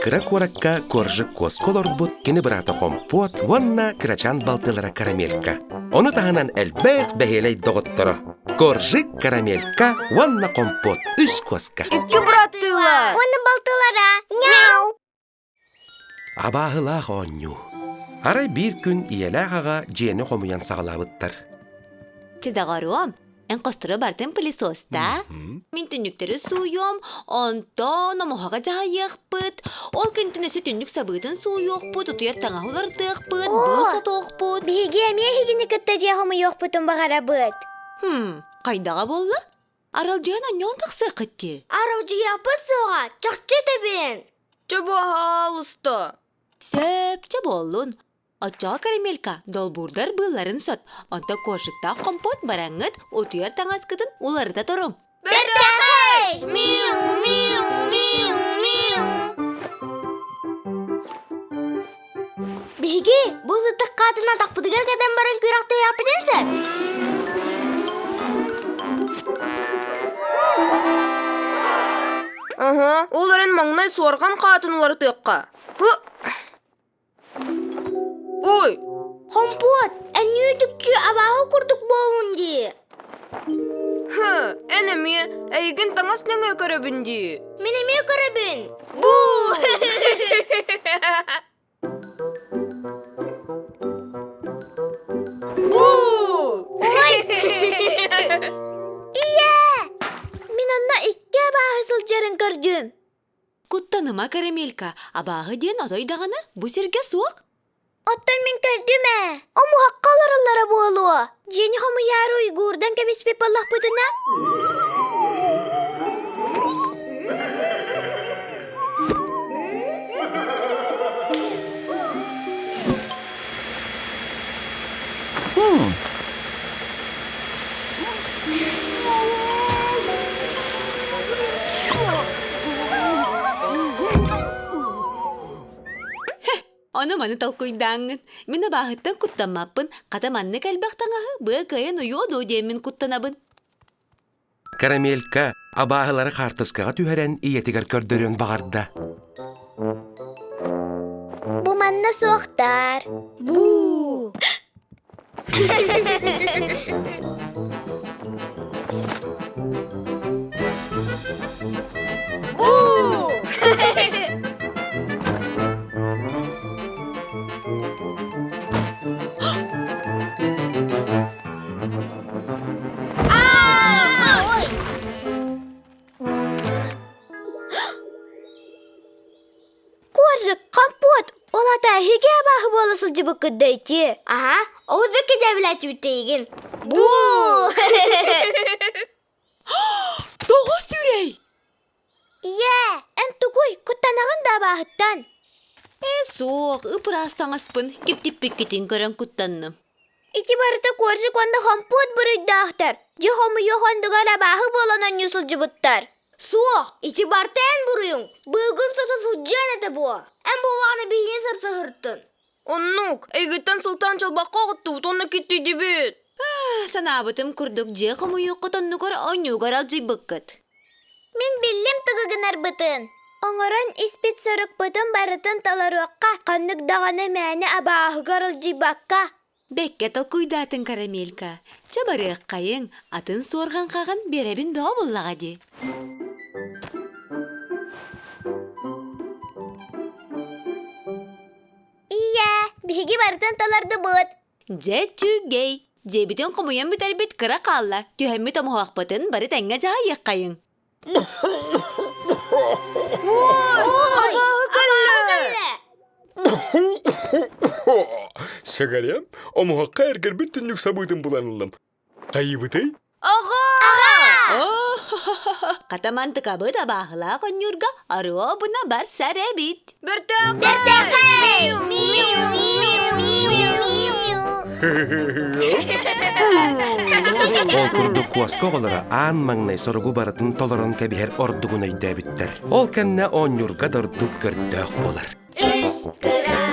кыра куоракка Коржик куоска олорбут кини быраата Хомпуот уонна кырачаан балтылара Карамелька. Ону таһынан элбэх бэһиэлэй доҕотторо Коржик, Карамелька уонна Хомпуот үс куоска. Икки быраттыылар. Уонна балтылара. Няу! Абааһылаах оонньуу. Арай биир күн ийэлээх аҕа дьиэни хомуйан саҕалаабыттар. Чыдаҕаруом, эн хостору бартын пылесоста. Мин түннүктэри сууйуом, онтон омуһаҕа дьаһайыахпыт. Ол күнтэн өссө түннүк сабыытын сууйуохпут, утуйар таҥаһы уларытыахпыт, быыл сотуохпут. Биһиги эмиэ эһигини кытта дьиэ хомуйуохпутун баҕарабыт. Хм, хайдаҕа буолла? Аралдьыйан онньоон тахсыаххыт дии. Аралдьыйыахпыт суоҕа, чахчы этэбин. Чэ, баһаалыста. Сөп, чэ буоллун. Оччоҕо карамелька долбуурдар быылларын сот, онто кошиктаах компот бараҥҥыт утуйар таҥаскытын уларыта туруҥ. Бэртээхэй! Миу, миу, миу, миу. Биһиги бу сытык хаатын атахпытыгар кэтэн баран күрэхтэһиэхпитин сөп. Аһа, ол эрэн маҥнай суорҕан хаатын уларытыахха. Һы! Ой! Хомпуот, эн үүтүкчү абааһы курдук буолун дии. Һы, эн эмиэ эйигин таҥас нөҥүө көрөбүн дии. Мин эмиэ көрөбүн. Буу! Буу! Ой! Ийээ! Мин онно икки абааһы сылдьарын көрдүм. Куттаныма, Карамелька, абааһы диэн отой даҕаны бу сиргэ суох. Оттон мин көрдүм ээ, омуһахха олороллоро буолуо. Дьиэни хомуйаары уйгуурдан кэбиспит буоллахпытына Ону-маны толкуйдааҥҥын. Мин абааһыттан куттаммаппын, хата маннык элбэх таҥаһы быа кыайан уйуо дуо диэммин куттанабын. Карамелька абааһылары хаартыскаҕа түһэрэн ийэтигэр көрдөрүөн баҕарда. Бу манна суохтар. Бу. Бу. Коржик, компот, ол ата эһиги абааһы буола сылдьыбыккыт да ити. Аха, олус бэккэ дьээбилээтибит Бу! Тоҕо сүрэй? Ийээ, эн тугуй, куттанаҕын да абааһыттан? Ээ суох, ып-ыраас таҥаспын киртиппиккитин көрөн куттанным. Ити барыта коржик уонна хомпуот буруйдаахтар. Дьэ хомуйуох оннугар абааһы буолан онньуу сылдьыбыттар. Суох, ити барыта эн буруйуҥ. Быыгын сото сылдьыан этэ буо. Эн буоллаҕына биһигини сырсыһыртын. Оннук, эйгиттэн сылтаан чалбахха оҕуттубут уонна киттийдибит. Санаабытым курдук дьиэ хомуйуоххут оннугар онньуугар алдьыйбыккыт. Мин биллим тугу гынарбытын. Оҥорон испит сорукпутун барытын толоруохха, ханнык даҕаны мээнэ абааһыгар ылдьыйбакка. Бэккэ толкуйдаатыҥ, Карамелька. Чэ барыаххайыҥ, атын суорҕан хаҕын биэрэбин бөҕө буоллаҕа дии. Ийээ, биһиги барытын толордубут. Дьэ, үчүгэй! Дьиэбитин хомуйан бүтэрбит кыра хаалла. Түһэммит омуһахпытын бары тэҥҥэ дьаһайыаххайыҥ. Ой, абааһы кэллэ! Сэгэриэм, омуһахха эргэрбит түннүк сабыытын булан ыллым. Хайыыбытый? Аҕа! Хата мантыкабыт абааһылаах онньуурга оруобуна барсар эбит. Бэртээхэй! Бэртээхэй! Миу, миу, миу, миу. Ол курдук куоска оҕолоро аан маҥнай соругу барытын толорон кэбиһэр ордугун өйдөөбүттэр. Ол кэннэ оонньуурга да ордук көрдөөх буолар. Үс кыра.